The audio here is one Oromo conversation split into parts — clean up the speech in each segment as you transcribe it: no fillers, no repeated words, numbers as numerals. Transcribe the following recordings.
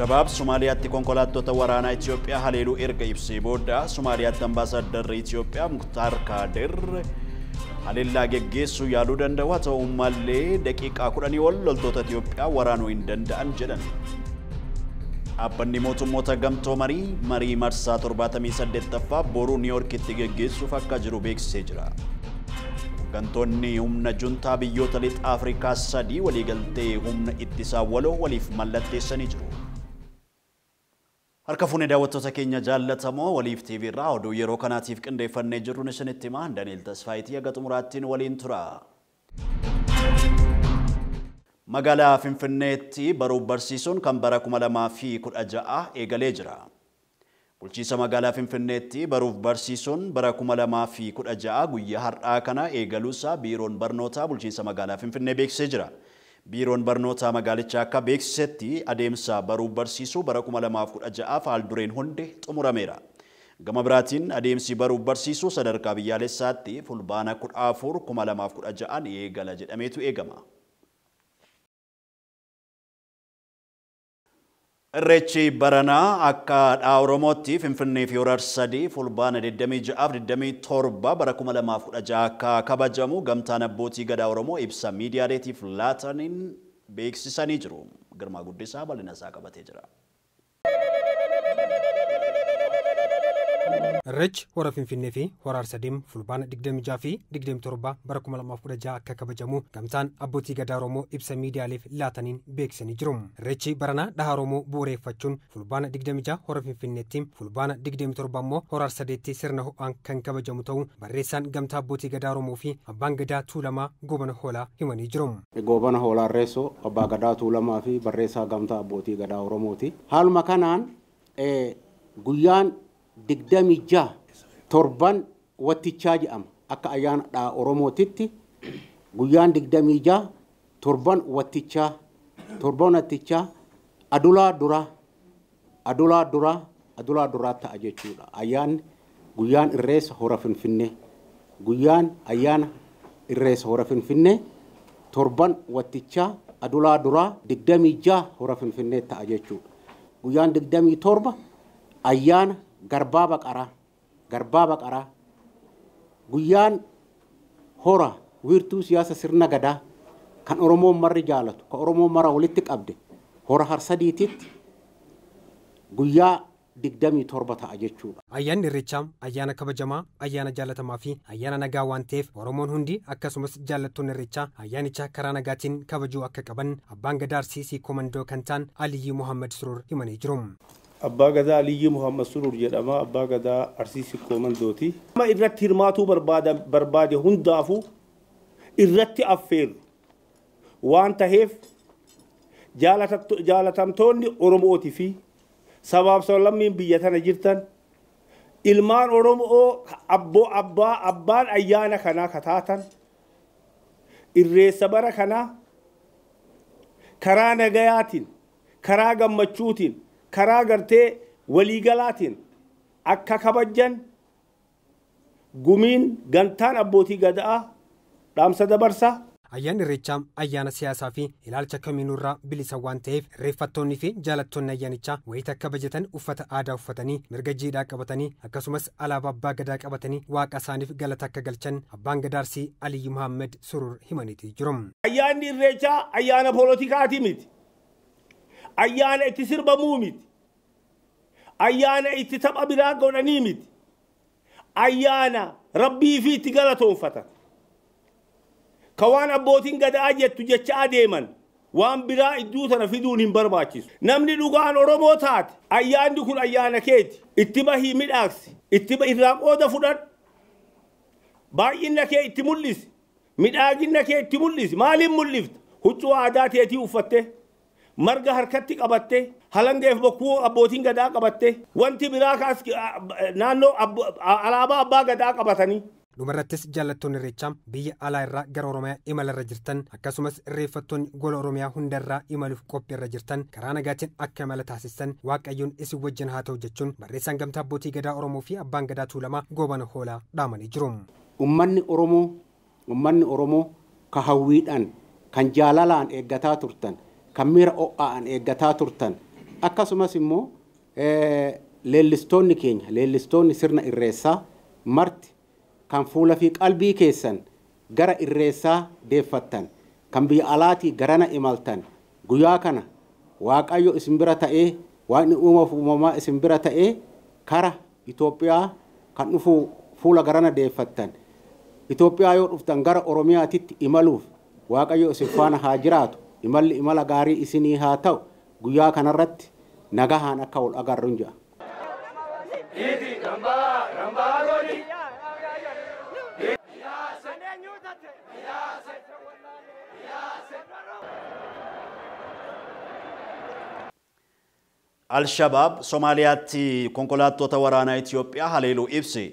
Alshabaab Somaaliyaatti konkolaattota waraanaa Itoophiyaa haleeluu erga ibsee booda Somaaliyaatti ambaasaaddarri Itoophiyaa Muktaar Kaadir haleellaa geggeessuu yaaluu danda'u, haa ta'u malee daqiiqaa 10 ol loltoota Itoophiyaa waraanuu hin danda'an jedhan. Dhaabbanni mootummoota gamtoomanii marii marsaa 78ffaa boruu Niiyorkitti geggeessuuf akka jiru beeksisee jira. Hooggantoonni humna juntaa biyyoota lixa Afrikaa 3 waliigaltee humna ittisaa waloo waliif mallatteessanii jiru. Harka fuunee daawwattoota keenya jaallatamoo Waliif TV irraa oduu yeroo kanaatiif qindeeffannee jirruun isinitti himaa. Dani'eel Tasfaayitii haga xumuraattiin waliin tura. Magaalaa Finfinneetti baruuf barsiisuun kan bara 2016 eegalee jira. Bulchiinsa magaalaa Finfinneetti baruuf barsiisuun bara 2016 guyyaa har'aa kana eegaluusaa Biiroon Barnootaa Bulchiinsa magaalaa Finfinnee beeksisee jira. Biiroon Barnootaa magaalichaa akka beeksisetti adeemsa baruuf barsiisuu bara 2016 haal dureen hundi xumurameera. Gama biraatiin adeemsi baruuf barsiisuu sadarkaa biyyaalessaatti fulbaana 14 2016 eegala jedhameetu eegama. Irreechi baranaa akka aadaa Oromootti Finfinnee fi Hora Arsadii fulbaana 26 27 bara 2016 akka kabajamu gamtaan abbootii gadaa Oromoo ibsa miidiyaaleetiif laataniin beeksisanii jiru. Girmaa Guddisaa bal'ina isaa qabatee jira. Irreechi hora Finfinnee fi hora Arsadeem fulbaana 26 fi 27 bara 2016 akka kabajamu gamtaan abbootii gadaa Oromoo ibsa miidiyaaleef laataniin beeksisanii jiru. Irreechi baranaa dhaha Oromoo bu'uureeffachuun fulbaana 26 hora Finfinneetti, fulbaana 27 immoo hora Arsadeetti sirna ho'aan kan kabajamu ta'uu barreessaan gamtaa abbootii gadaa Oromoo fi abbaan gadaa Tuulamaa Goobana Hoolaa himanii jiru. Goobana Hoolaa Irreessoo, abbaa gadaa Tuulamaa fi barreessaa gamtaa abbootii gadaa Oromooti. Haaluma kanaan guyyaan 26 torban wattichaa jedhama. Akka ayyaana dhaa Oromootitti guyyaan 26 torban wattichaa, torban wattichaa adulaa duraa, adulaa duraa, adulaa duraa ta'a jechuudha. Ayyaanni guyyaan irreessa hora Finfinnee, guyyaan ayyaana irreessa hora Finfinnee torban wattichaa adulaa duraa 26 hora Finfinnee ta'a jechuudha. Guyyaan 27 ayyaana garbaa baqaraa, garbaa baqaraa, guyyaan hora wiirtuu siyaasa sirna gadaa kan Oromoon marri jaalatu, kan Oromoon mara walitti qabde hora Harsadiititti guyyaa 27 ta'a jechuudha. Ayyaanni Irreechaa ayyaana kabajamaa, ayyaana jaalatamaa fi ayyaana nagaa waan ta'eef Oromoon hundi akkasumas jaallattoonni Irreechaa ayyaanicha karaa nagaatiin kabajuu akka qaban abbaan gadaa Arsii Siikoo kan ta'an Aliyyii Muhammad Suruur himanii jiru. Abbaa Gadaa Aliyyii Muhammad Suruur jedhama. Abbaa Gadaa Arsii Sikkoo Mandooti. Nama irratti hirmaatuu barbaade hundaafuu irratti affeerru waan taheef jaalatamtoonni Oromootii fi sabaaf sablammiin biyya tana jirtan, ilmaan Oromoo abboo abbaa abbaan ayyaana kanaa kataatan, irreessa bara kanaa karaa nagayaatiin, karaa gammachuutiin, karaa gartee waliigalaatiin akka kabajjan gumiin gantaan abbootii gadaa dhaamsa dabarsa. Ayyaanni Irreechaa ayyaana siyaasaa fi ilaalcha kamiinurraa bilisa waan ta'eef irreeffattoonni fi jaalattoonni ayyaanichaa wayita kabajatan uffata aadaa uffatanii, mirga jiidhaa qabatanii, akkasumas alaabaa abbaa gadaa qabatanii waaqa isaaniif galata akka galchan abbaan gadaa Arsii Aliyyi Muhammad Suruur himaniitii jiru. Ayyaanni Irreechaa ayyaana poolotikaati miti. Ayyaana itti sirbamuu miti. Ayyaana itti tapha biraa godhanii miti. Ayyaana rabbii fi itti galatoonfatan. Ka waan abbootiin gadaa jettu jecha adeeman waan biraa idduu tana fiduun hin barbaachisu. Namni dhugaan Oromoo taate ayyaanni kun ayyaana keeti. Itti bahii midhaagsi. Itti irraa qooda fudhadhu. Baay'ina kee itti mul'isi. Midhaagina kee itti mul'isi. Maaliin mul'ifta? Huccuu aadaa teetii uffattee, marga harkatti qabattee, halangeef bokkuu abbootiin gadaa qabattee, wanti biraa kaas naannoo alaabaa abbaa gadaa qabatanii. Dhumarrattis jaallattoonni Irreechaa biyya alaa irraa gara Oromiyaa imalarra jirtan, akkasumas irreeffattoonni gola Oromiyaa hundarraa imaluuf qophiirra jirtan karaa nagaatiin akka imala taasisan Waaqayyoon isin wajjin haa ta'u jechuun barreessaan gamtaa abbootii gadaa Oromoo fi abbaan gadaa Tuulamaa Goobana Hoolaa dhaamanii jiru. Uummanni Oromoo ka hawwiidhaan, kan jaalalaan eeggataa turtan, kan miira ho'aan eeggataa turtan, Akkasumas immoo leellistoonni keenya leellistoonni sirna irreessaa marti kan fuula fi qalbii keessan gara irreessaa deeffattan kan biyya alaatii garana imaltan guyyaa kana Waaqayyo isin bira ta'ee waaqni uumaaf uumamaa isin bira ta'ee kara Itoophiyaa kan dhufu fuula garana deeffattan Itoophiyaa yoo dhuftan gara Oromiyaatitti imaluuf Waaqayyo isin faana haa jiraatu imalli imala gaarii isinii haa ta'u guyyaa kanarratti nagahaan akka wal agarru jedha. Alshabaab Somaaliyaatti konkolaattota waraanaa Itoophiyaa haleeluu ibse.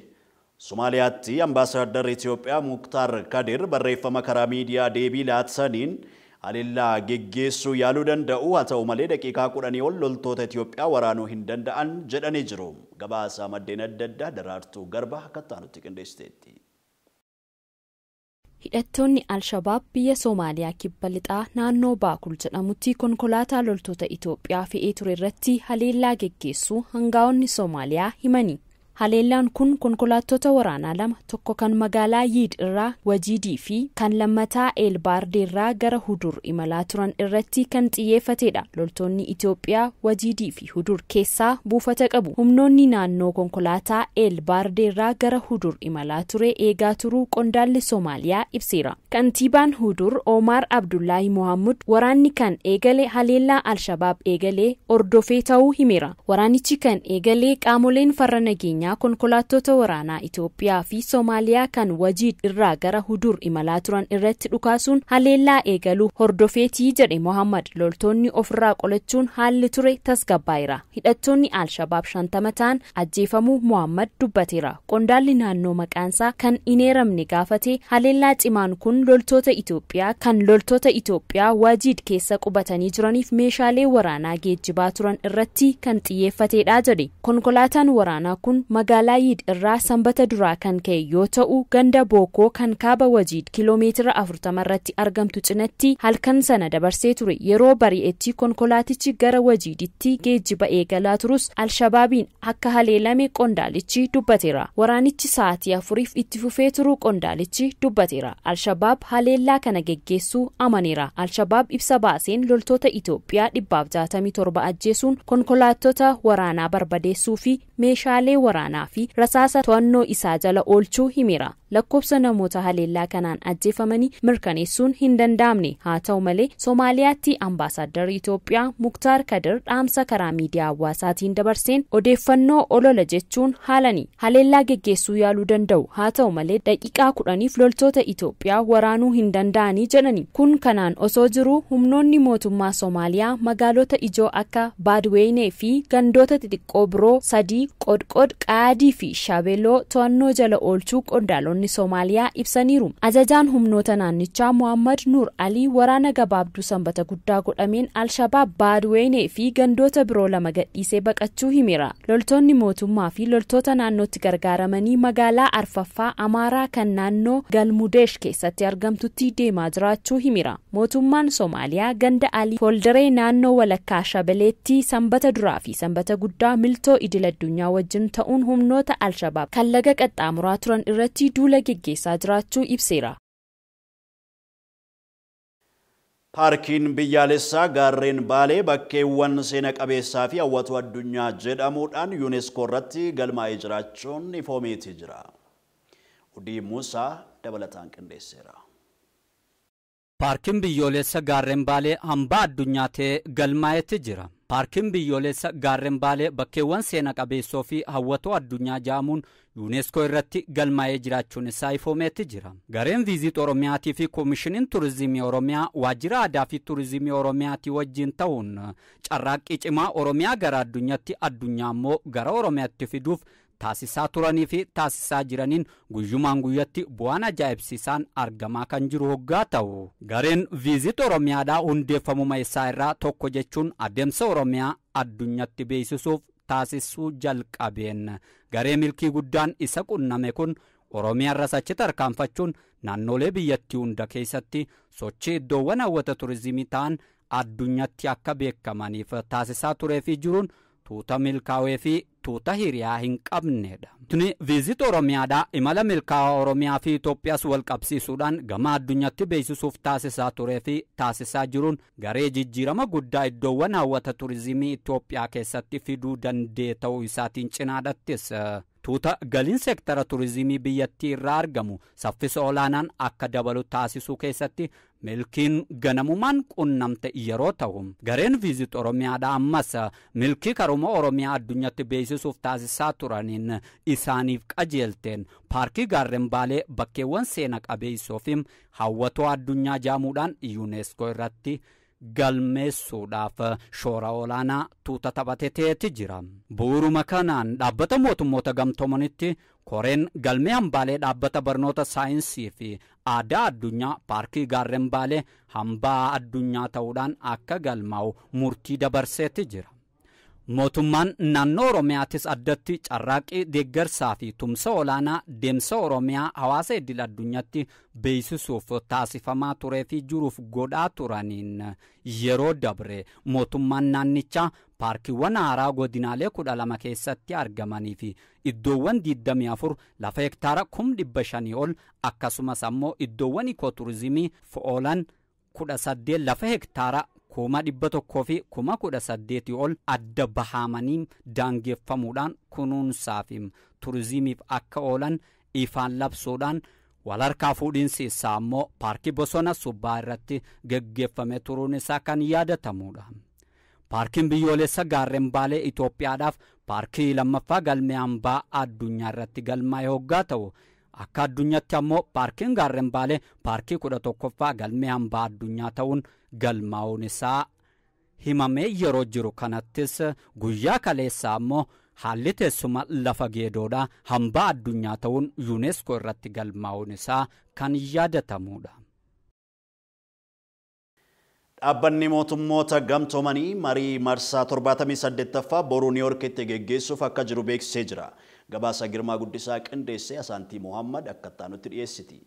Somaaliyaatti ambaasaaddarri Itoophiyaa Muktaar Kadir barreeffama karaa miidiyaa deebii laatsaniin haleellaa geggeessuu yaaluu danda'u haa ta'u malee daqiiqaa 10 ol loltoota Itoophiyaa waraanuu hin danda'an jedhanii jiru. Gabaasa maddeen adda addaa Daraartuu Garba akka nutti qindeessiteetti. Hidhattoonni Alshabaab biyya Soomaaliyaa kibba lixaa naannoo Baakul jedhamutti konkolaataa loltoota Itoophiyaa fe'ee ture irratti haleellaa geggeessuu hangaa'onni Soomaaliyaa himani. Haleellaan kun konkolaattota waraanaa lama tokko kan magaalaa Yiid irraa Wajiidii fi kan lammataa Eelbaardee irraa gara Hudur imalaa turan irratti kan xiyyeeffatedha. Loltoonni Itoophiyaa Wajiidii fi Hudur keessaa buufata qabu. Humnoonni naannoo konkolaataa Eelbaardee irraa gara Hudur imalaa ture eegaa turuu qondaalli Soomaaliyaa ibseera. Kantiibaan Hudur Omar Abdullaahi Mohammud waraanni kan eegale haleellaa Alshabaab eegalee hordofee ta'uu himeera. Waraanichi kan eegale qaamoleen farra nageenyaa konkolaattota waraanaa Itoophiyaa fi Soomaaliyaa kan Wajiid irraa gara Hudur imalaa turan irratti dhukaasuun haleellaa eegaluu hordofeetii jedhe Mohammad. Loltoonni ofirraa qolachuun haalli ture tasgabbaa'eera. Hidhattoonni Alshabaab 50 ta'an ajjeefamuu Mohammad dubbateera. Qondaalli naannoo maqaansaa kan hin eeramne gaafate haleellaa cimaan kun loltoota Itoophiyaa Wajiid keessa qubatanii jiraniif meeshaalee waraanaa geejjibaa turan irratti kan xiyyeeffatedha jedhe. Konkolaataan waraanaa kun magaalaa Yiid irraa sanbata duraa kan ka'e yoo ta'u ganda Bookoo kan kaaba Wajiid kiiloomeetira 40 irratti argamtu cinatti halkan sana dabarsee ture. Yeroo bari'etti konkolaatichi gara Wajiiditti geejjiba eegalaa turus Alshabaabiin akka haleelame qondaalichi dubbateera. Waraanichi sa'aatii 4 itti fufee turuu qondaalichi dubbateera. Alshabaab haleellaa kana geggeessuu amaneera. Alshabaab ibsa baaseen loltoota Itoophiyaa 167 ajjeesuun konkolaattota waraanaa barbadeessuu fi meeshaalee waraanaa fi rasaasa to'annoo isaa jala oolchuu himeera. Lakkoofsa namoota haleellaa kanaan ajjeefamanii mirkaneessuun hin danda'amne. Haa ta'u malee Soomaaliyaatti ambaasaaddarri Itoophiyaa Muktaar Kadir dhaamsa karaa miidiyaa hawaasaatiin dabarseen odeeffannoo olola jechuun haalani. Haleellaa geggeessuu yaaluu danda'u. Haa ta'u malee daqiiqaa 10 loltoota Itoophiyaa waraanuu hin danda'anii jedhani. Kun kanaan osoo jiru humnoonni mootummaa Soomaaliyaa magaalota ijoo akka Baadweynee fi gandoota xixiqqoo biroo 3 Qodqod, Qaadii fi Shabeeloo to'annoo jala oolchuu qondaalonni Soomaaliyaa ibsaniiru. Ajajaan humnoota naannichaa Mohammad Nur Alii waraana gabaabduu sanbata guddaa godhameen Alshabaab Baadweynee fi gandoota biroo 2 gadhiisee baqachuu himeera. Loltoonni mootummaa fi loltoota naannootti gargaaramanii magaalaa Arfaffaa Amaaraa kan naannoo Galmudeesh keessatti argamtutti deemaa jiraachuu himeera. Mootummaan Soomaaliyaa ganda Alii Fooldaree naannoo walakkaa Shabeleetti sanbata duraa fi sanbata guddaa miltoo idil addunyaa wajjin ta'uun humnoota Alshabaab kan laga qaxxaamuraa turan irratti duula geggeessaa jiraachuu ibseera. Paarkiin biyyaalessaa gaarreen Baalee bakkeewwan seena qabeessaa fi hawwatoo addunyaa jedhamuudhaan UNESCO irratti galmaa'ee jiraachuun ifoomeetii jira. Udii Muusaa dabalataan qindeesseera. Paarkiin biyyoolessa gaarreen Baalee hambaa addunyaa ta'ee galmaa'etti jira. Paarkiin biyyoolessa gaarreen Baalee bakkeewwan seena qabeessoo fi hawwatoo addunyaa jedhamuun UNESCO irratti galmaa'ee jiraachuun isaa ifoomeetti jira. Gareen Viizit Oromiyaatii fi Koomishiniin Turizimii Oromiyaa waajjira aadaa fi turizimii Oromiyaatii wajjin ta'uun carraaqqii cimaa Oromiyaa gara addunyaatti addunyaa immoo gara Oromiyaatti fiduuf taasisaa turanii fi taasisaa jiraniin guyyumaan guyyatti bu'aan ajaa'ibsiisaan argamaa kan jiru hoggaa ta'u. Gareen Viizit Oromiyaadhaa hundeeffamuma isaa irraa tokko jechuun adeemsa Oromiyaa addunyatti beeksisuuf taasisuu jalqabeen. Garee milkii guddaan isa qunname kun Oromiyaa irras achi tarkaanfachuun naannolee biyyattii hunda keessatti sochii iddoowwan hawwata turizimii ta'an Addunyaatti akka beekamaniif taasisaa turee fi jiruun tuuta milkaa'ee fi tuuta hiriyaa hin qabnedha. Tuni Visit Oromiyaadhaa imala milkaa'aa Oromiyaa fi Itoophiyaas wal qabsiisuudhaan gama addunyaatti beeksisuuf taasisaa turee fi taasisaa jiruun garee jijjiirama guddaa iddoowwan hawwata turizimii Itoophiyaa keessatti fiduu danda'e ta'uu isaatiin cinaadhattis. Tuuta galiin seektara turizimii biyyattii irraa argamu saffisa olaanaan akka dabalu taasisuu keessatti milkiin ganamumaan qunnamte yeroo ta'u, gareen Visit Oromiyaadhaa ammas milkii karuma Oromiyaa addunyaatti beeksisuuf taasisaa turaniin isaaniif qajeelteen paarkii gaarreen Baalee bakkeewwan seena qabeessoo fi hawwatoo addunyaa jaamuudhaan UNESCO irratti galmeessuudhaaf shoora olaanaa tuuta taphatee ta'eeti jira. Bu'uuruma kanaan dhaabbata mootummoota gamtoomanitti koreen galmee hambaalee dhaabbata barnoota saayinsii fi aadaa addunyaa paarkii gaarreen Baalee hambaa addunyaa ta'uudhaan akka galmaa'u murtii dabarseeti jira. Mootummaan naannoo Oromiyaatis addatti carraaqqii deeggarsaa fi tumsa olaanaa deemsa Oromiyaa hawaasa idil addunyaatti beeksisuuf taasifamaa turee fi jiruuf godhaa turaniin yeroo dabre mootummaan naannichaa paarkiiwwan haaraa godinaalee 12 keessatti argamanii fi iddoowwan 24 lafa hektaara 500,000 ol, akkasumas ammoo iddoowwan ikooturizimii oolan 18 lafa hektaara 118,000 ol adda bahamanii daangeffamuudhaan kunuunsaa fi turizimiif akka oolan ifaan labsuudhaan wal harkaa fuudhinsi isaa ammoo paarkii bosona Subbaa irratti geggeeffame turuun isaa kan yaadatamudha. Paarkiin biyyoolessa gaarreen Baalee Itoophiyaadhaaf paarkii lammaffaa galmee hambaa addunyaa irratti galmaa'e hoggaa ta'u, akka addunyaatti ammoo paarkiin gaarreen Baalee paarkii 11ffaa galmee hambaa addunyaa ta'uun galmaa'uun isaa himamee yeroo jiru kanattis guyyaa kaleessaa ammoo haalli teessuma lafa geedoodhaa hambaa addunyaa ta'uun UNESCO irratti galmaa'uun isaa kan yaadatamudha. Dhaabbanni mootummoota gamtoomanii marii marsaa 78ffaa boruu Niiyorkitti geggeessuuf akka jiru beeksisee jira. Gabaasa Girmaa Guddisaa qindeessee Asaantii Mohammad akka nutti dhiyeessiti.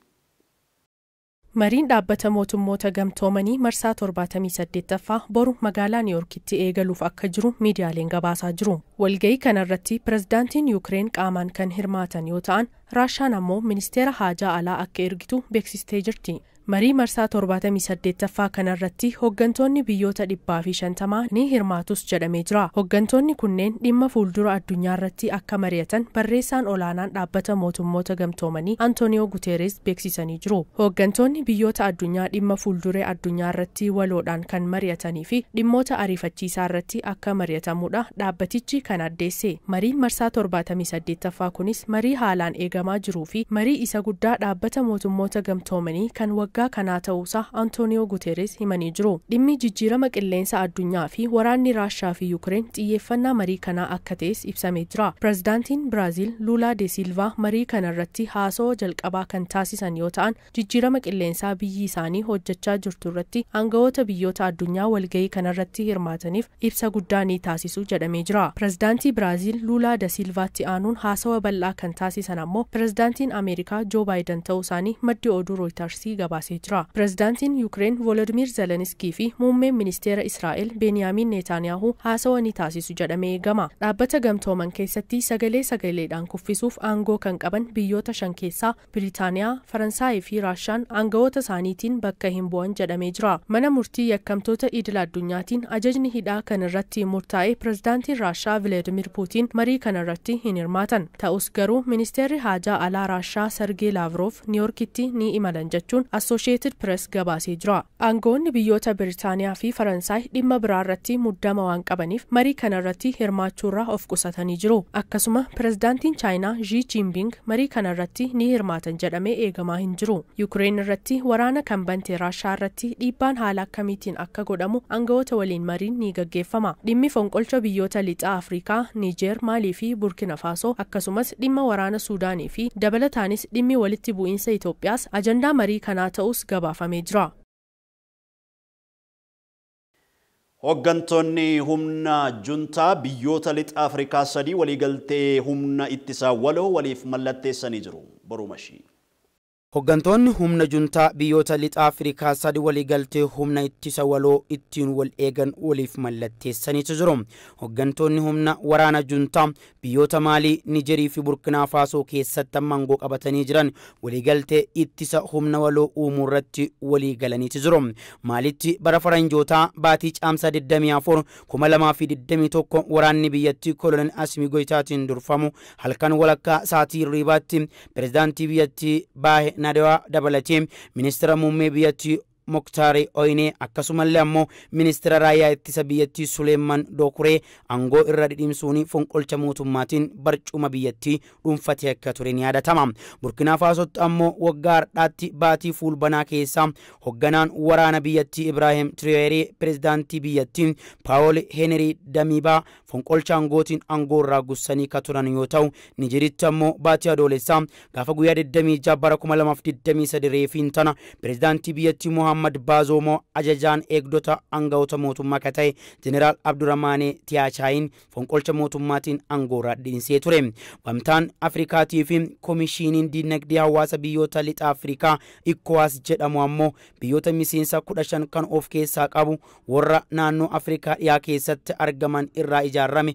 Mariin dhaabbata mootummoota gamtoomanii marsaa 78ffaa boru magaalaa Niiyorkitti eegaluuf akka jiru miidiyaaleen gabaasaa jiru. Walga'ii kanarratti pirezidaantiin Yuukireen qaamaan kan hirmaatan yoo ta'an, Raashaan ammoo ministeera haajaa alaa akka ergitu beeksistee jirti. Marii marsaa 78ffaa kanarratti hooggantoonni biyyoota 150 ni hirmaatus jedhamee jira. Hooggantoonni kunneen dhimma fuuldura addunyaa irratti akka mari'atan barreessaan olaanaan dhaabbata mootummoota gamtoomanii Antooniyoo Guteeres beeksisanii jiru. Hooggantoonni biyyoota addunyaa dhimma fuulduree addunyaa irratti waloodhaan kan mari'atanii fi dhimmoota ariifachiisaa irratti akka mari'atamudha dhaabbatichi kan addeesse. Mariin marsaa 78ffaa kunis marii haalaan eegamaa jiruu fi marii isa guddaa dhaabbata mootummoota gamtoomanii kan waggaa kanaa ta'uusaa Antooniyoo Guteeres himanii jiru. Dhimmi jijjiirama qilleensa addunyaa fi waraanni Raashaa fi Yuukireen xiyyeeffannaa marii kanaa akka ta'es ibsamee jira. Pirezidaantiin Biraaziil Luulaa de Silvaa marii kanarratti haasawaa jalqabaa kan taasisan yoo ta'an, jijjiirama qilleensaa biyyi isaanii hojjechaa jirtu irratti aangawoota biyyoota addunyaa walga'ii kanarratti hirmaataniif ibsa guddaa ni taasisu jedhamee jira. Pirezidaantii Biraaziil Luulaa de Silvaatti aanuun haasawa bal'aa kan taasisan ammoo pirezidaantiin Ameerikaa Joo Baayiden ta'uu isaanii maddi oduu Rooyitarsii gabaasee jira. Pirezidaantiin Yuukireen Volodimir Zelenskii fi muummeen ministeera Israa'el Beeniyaamin Neetaaniyaahu haasawa ni taasisu jedhamee eegama. Dhaabbata gamtooman keessatti sagalee sagaleedhaan kuffisuuf aangoo kan qaban biyyoota 5 keessaa Biriitaaniyaa, Faransaayii fi Raashaan aangawoota isaaniitiin bakka hin bu'an jedhamee jira. Mana murtii yakkamtoota idil addunyaatiin ajajni hidhaa kan irratti murtaa'e pirezidaantiin Raashaa Vilaadimir Puutiin marii kanarratti hin hirmaatan. Ta'us garuu ministeerri haajaa alaa Raashaa Sergee Laavrov Niiyorkitti ni imalan jechuun Associated Press gabaasee jira. Aangawoonni biyyoota Biriitaaniyaa fi Faransaay dhimma biraa irratti muddama waan qabaniif marii kanarratti hirmaachuurraa of qusatanii jiru. Akkasuma pirezidaantiin Chaayinaa Xi Jinping marii kanarratti ni hirmaatan jedhamee eegamaa hin jiru. Yuukireen irratti waraana kan bante Raashaa irratti dhiibbaan haala akkamiitiin akka godhamu aangawoota waliin mariin ni gaggeeffama. Dhimmi fonqolcha biyyoota lixaa Afrikaa, Niijeer, Maalii fi Burkina Faasoo akkasumas dhimma waraana Suudaanii fi dabalataanis dhimmi walitti bu'iinsa Itoophiyaas ajandaa marii kanaa ta'us gabaafamee jira. Hooggantoonni humna juntaa biyyoota lixa Afrikaa 3 waliigaltee humna ittisaa waloo waliif mallatteessanii jiru. Boruu mashii. Hooggantoonni humna juntaa biyyoota lixa Afrikaa sadi waliigaltee humna ittisa waloo ittiin wal eegan waliif mallatteessaniitu jiru. Hooggantoonni humna waraana juntaa biyyoota Maalii, Nijerii fi Burkinaa Faasoo keessatti aangoo qabatanii jiran waliigaltee ittisa humna waloo uumuu irratti waliigalaniitu jiru. Maalitti bara faranjootaa baatii caamsaa 24 2021 waraanni biyyattii Kolonel Asimi Goyitaatiin durfamu halkan walakkaa sa'aatii hirribaatti pirezidaantii biyyattii Baahee Nadawaa dabalatee ministeera muummee biyyattii Moktaaree Oyinee akkasumallee ammoo ministeera raayyaa ittisa biyyattii Suleeman Dookuree aangoo irra dhidhiimsuun fonqolcha mootummaatiin barcuma biyyattii dhuunfatee akka ture ni yaadatama. Burkinaa Faasootti ammoo waggaa har'aatti baatii fuulbanaa keessaa hoogganaan waraana biyyattii Ibraahim Tiriyeeree pirezidaantii biyyattii Paawol Heenrii Damiibaa fonqolcha aangootiin aangoo irraa gussanii ka turan yoo ta'u, Nijeritti ammoo baatii adoolessaa gaafa guyyaa 26 bara 2023 reefiin tana pirezidaantii biyyattii Muhammad Baazoomoo ajajaan eegdota aangawoota mootummaa akka ta'e Jeneraal Abdurrahmaanee Tiyaachaayin fonqolcha mootummaatiin aangoo irraa dhiinsee ture. Gamtaan Afrikaatii fi Komishiiniin Diinagdee Hawaasa Biyyoota Lixa Afrikaa ECOWAS jedhamu ammoo biyyoota miseensa 15 kan of keessaa qabu warra naannoo Afrikaa dhiyaa keessatti argaman irraa ijaarame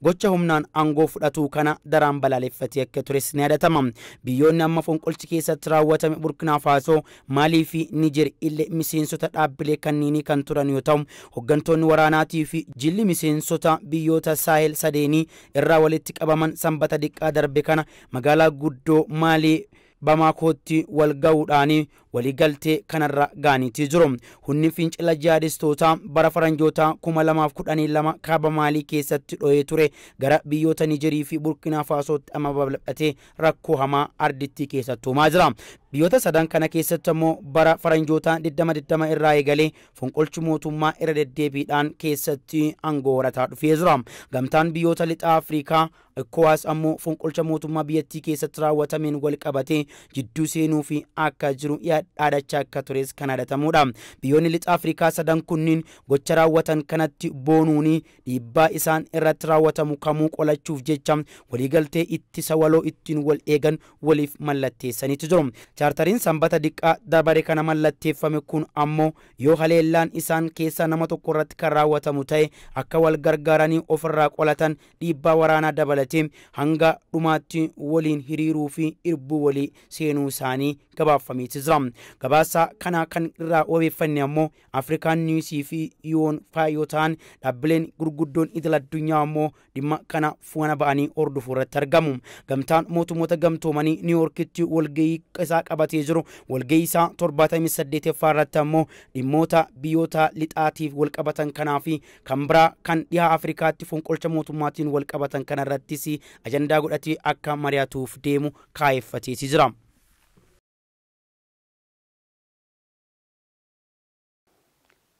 gocha humnaan aangoo fudhatu kana daraan balaaleffatee akka tures ni yaadatama. Biyyoonni amma fonqolchi keessatti raawwatame Burkinaa Faasoo, Maalii fi Nijer illee miseensota dhaabbilee kanneenii kan turan yoo ta'u, hooggantoonni waraanaatii fi jilli miseensota biyyoota Saahel sadeenii irraa walitti qabaman sanbata diqqaa darbe kana magaalaa guddoo Maalii Bamaakootti wal ga'uudhaan waliigaltee kanarra ga'aniitii jiru. Humni fincila jihaadistootaa bara faranjootaa 2012 kaaba Maalii keessatti dho'ee ture gara biyyoota Nijerii fi Burkinaa Faasootti amma babal'atee rakkoo hamaa ardittii keessatti uumaa jira. Biyyoota sadan kana keessatti ammoo bara faranjootaa 2020 irraa eegalee fonqolchi mootummaa irra deddeebiidhaan keessatti aangoo horataa dhufee jira. Gamtaan biyyoota lixa Afrikaa ECOWAS ammoo fonqolcha mootummaa biyyattii keessatti raawwatameen wal qabatee jidduu seenuu fi akka jiru dhaadachaa akka tures kan yaadatamudha. Biyyoonni lixa Afrikaa sadan kunniin gocha raawwatan kanatti boonuun dhiibbaa isaan irratti raawwatamu kamuu qolachuuf jecha waliigaltee ittisa waloo ittiin wal eegan waliif mallatteessaniitu jiru. Chaartariin sanbata diqqaa dabare kana mallatteeffame kun ammoo yoo haleellaan isaan keessaa nama tokko irratti kan raawwatamu ta'e akka wal gargaaranii ofirraa qolatan dhiibbaa waraanaa dabalatee hanga dhumaatti waliin hiriiruu fi irbuu walii seenuu isaanii gabaaffameeti jira. Gabaasa kana kan irraa wabeeffanne ammoo Afrikaan Niwusii fi Yoon faa yoo ta'an dhaabbileen gurguddoon idil addunyaa ammoo dhimma kana fuuna ba'anii hordofuu irratti argamu. Gamtaan mootummoota gamtoomanii Niiwuorkitti walgahii isaa qabatee jiru walgahii isaa 78ffaa irratti ammoo dhimmoota biyyoota lixaatiif wal qabatan kanaa fi kan biraa kan dhiha Afrikaatti fonqolcha mootummaatiin wal qabatan kana irrattis ajandaa godhatee akka mari'atuuf deemu kaayeffateeti jira.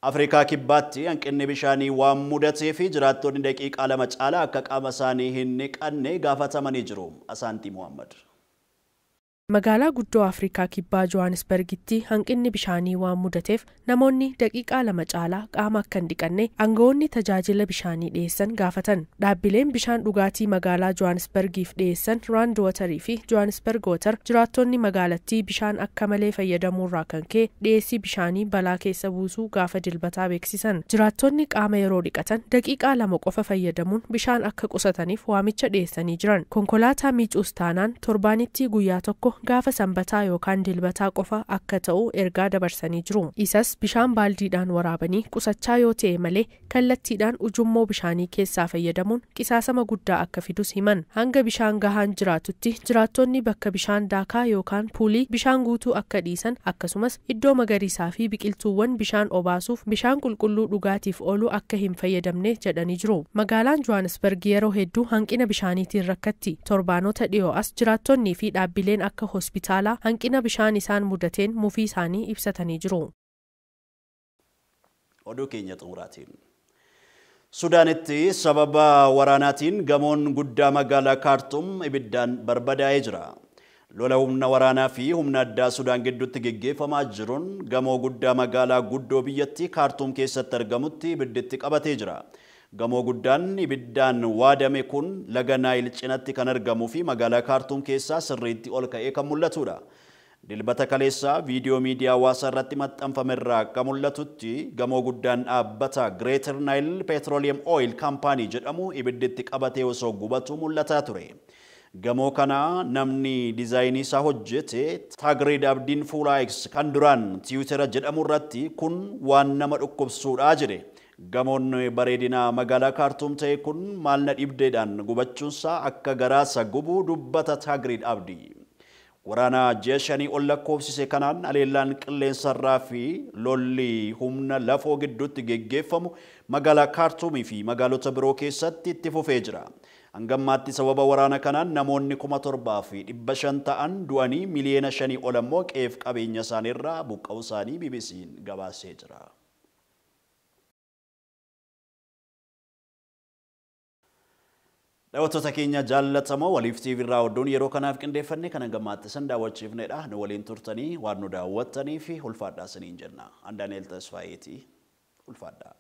Afrikaa kibbaatti hanqinni bishaanii waan mudatee fi jiraattonni daqiiqaa 2 caalaa akka qaama isaanii hin dhiqanne gaafatamanii jiru. Asaantii Muhammad. Magaalaa guddoo Afrikaa kibbaa Johannesburgitti hanqinni bishaanii waan mudateef namoonni daqiiqaa 2 caalaa qaama akka hin dhiqanne aangawoonni tajaajila bishaanii dhiyeessan gaafatan. Dhaabbileen bishaan dhugaatii magaalaa Johannesburgiif dhiyeessan Rand Waterii fi Johannesburg Water jiraattonni magaalattii bishaan akka malee fayyadamuurraa kan ka'e dhiyeessii bishaanii balaa keessa buusuu gaafa dilbataa beeksisan. Jiraattonni qaama yeroo dhiqatan daqiiqaa 2 qofa fayyadamuun bishaan akka qusataniif waamicha dhiyeessanii jiran. Konkolaataa miicuus taanaan torbaanitti guyyaa tokko gaafa sanbataa yookaan dilbataa qofa akka ta'u ergaa dabarsanii jiru. Isas bishaan baaldiidhaan waraabanii qusachaa yoo ta'e malee kallattiidhaan ujummoo bishaanii keessaa fayyadamuun qisaasama guddaa akka fidus himan. Hanga bishaan gahaan jiraatutti jiraattonni bakka bishaan daakaa yookaan puulii bishaan guutuu akka dhiisan akkasumas iddoo magariisaa fi biqiltuuwwan bishaan obaasuuf bishaan qulqulluu dhugaatiif oolu akka hin fayyadamne jedhanii jiru. Magaalaan Johannesburg yeroo hedduu hanqina bishaaniitiin rakkatti. Torbaanota dhiyoo as jiraattonnii fi dhaabbileen akka hospitaalaa hanqina bishaan isaan mudateen mufii isaanii ibsatanii jiru. Oduu keenya xumuraatiin. Sudaanitti sababa waraanaatiin gamoon guddaa magaalaa Kaartum ibiddaan barbadaa'ee jira. Lola humna waraanaa fi humna addaa Sudaan gidduutti geggeeffamaa jiruun gamoo guddaa magaalaa guddoo biyyattii Kaartum keessatti argamutti ibidditti qabatee jira. Gamoo guddaan ibiddaan waadame kun laga Naayil cinatti kan argamuu fi magaalaa Kaartum keessaa sirriitti ol ka'ee kan mul'atudha. Dilbata kaleessaa viidiyoo miidiyaa hawaasaa irratti maxxanfame irraa akka mul'atutti gamoo guddaan dhaabbata Greater Nile Petroleum Oil Company jedhamu ibidditti qabatee osoo gubatu mul'ataa ture. Gamoo kana namni diizaayinii isaa hojjete Taagreed Abdiin fuula X kan duraan Tiwutera jedhamu irratti kun waan nama dhukkubsuudha jedhe. Gamoon bareedina magaalaa Kaartuum ta'e kun maal na dhibdeedhaan gubachuunsaa akka garaasa gubu dubbata Taagreed Abdii. Waraana ji'a 5 ol lakkoofsise kanaan haleellaan qilleensarraa fi lolli humna lafoo gidduutti geggeeffamu magaalaa Kaartuumii fi magaalota biroo keessatti itti fufee jira. Hanga ammaatti sababa waraana kanaan namoonni 7,500 ta'an du'anii miliyoona 5 ol ammoo qe'eef qabeenya isaaniirraa buqqa'uu isaanii BBC'n gabaasee jira. Daawwattoota keenya jaallatamoo Waliif TV irraa oduun yeroo kanaaf qindeeffanne kan hangammaatti isin daawwachiifnedha. Nu waliin turtanii waan nu daawwattanii fi ulfaadhaa isiniin jenna. An Daani'el Tasfaayeeti. Ulfaadhaa.